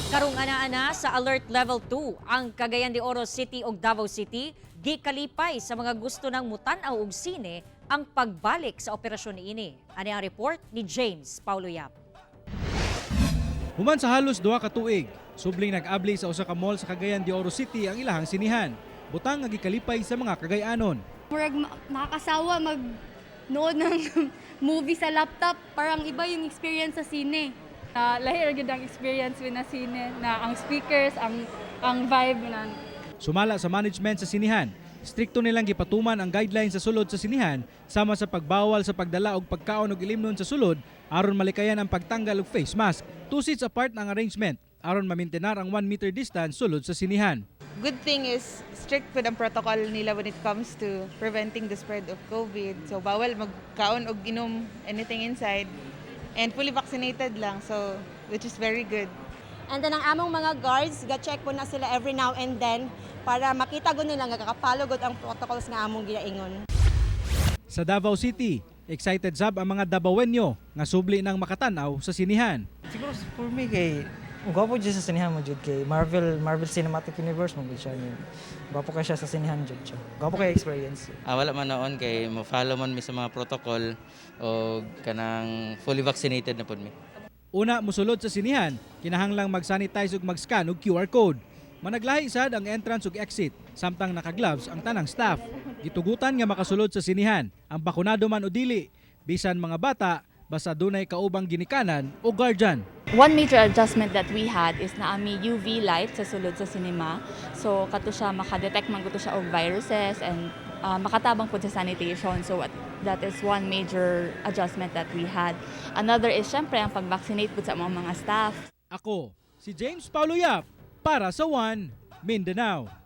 Karong ana-ana sa Alert Level 2 ang Cagayan de Oro City ug Davao City, gikalipay sa mga gusto ng mutan-aw og sine ang pagbalik sa operasyon niini. Ani ang report ni James Paulo Yap. Human sa halos 2 ka tuig, subling nag-abli sa usa ka mall sa Cagayan de Oro City ang ilahang sinihan. Butang nga gikalipay sa mga Cagayanon. Murag nakakasawa mag nood ng movie sa laptop. Parang iba yung experience sa sine. Lahi ra gyud ang experience with na sine na ang speakers, ang vibe na. Sumala sa management sa sinihan, strikto nilang gipatuman ang guidelines sa sulod sa sinihan sama sa pagbawal sa pagdala og pagkaon og ilimnon sa sulod aron malikayan ang pagtanggal og face mask. Two seats apart ang arrangement aron mamintenar ang 1 meter distance sulod sa sinihan. Good thing is strict pud ang protocol nila when it comes to preventing the spread of COVID. So bawal magkaon og inom anything inside and fully vaccinated lang, so which is very good. And then ang among mga guards, ga-check po na sila every now and then para makita gud nila nga kaka-follow gud ang protocols nga among giingon. Sa Davao City, excited sab ang mga Dabawenyo nga subli nang makatanaw sa sinihan. Siguro for me kay gwapo jud sa sinihan mo jud kay Marvel Marvel Cinematic Universe mo gud siya ni. Gwapo kay siya sa sinihan jud siya. Gwapo kay experience. Ah, wala man noon kay mo follow man mi sa mga protocol o kanang fully vaccinated na pud mi. Una musulod sa sinihan, kinahanglang mag-sanitize ug mag-scan og QR code. Managlahi sad ang entrance ug exit samtang naka-gloves ang tanang staff. Gitugutan nga makasulod sa sinihan ang bakunado man o dili, bisan mga bata basta dunay kaubang ginikanan o guardian. One major adjustment that we had is naa mi UV light sa sulod sa cinema. So kato siya makadetect man gud to siya og viruses and makatabang pud sa sanitation. So that is one major adjustment that we had. Another is syempre ang pag-vaccinate pud sa mga staff. Ako, si James Paulo Yap para sa One Mindanao.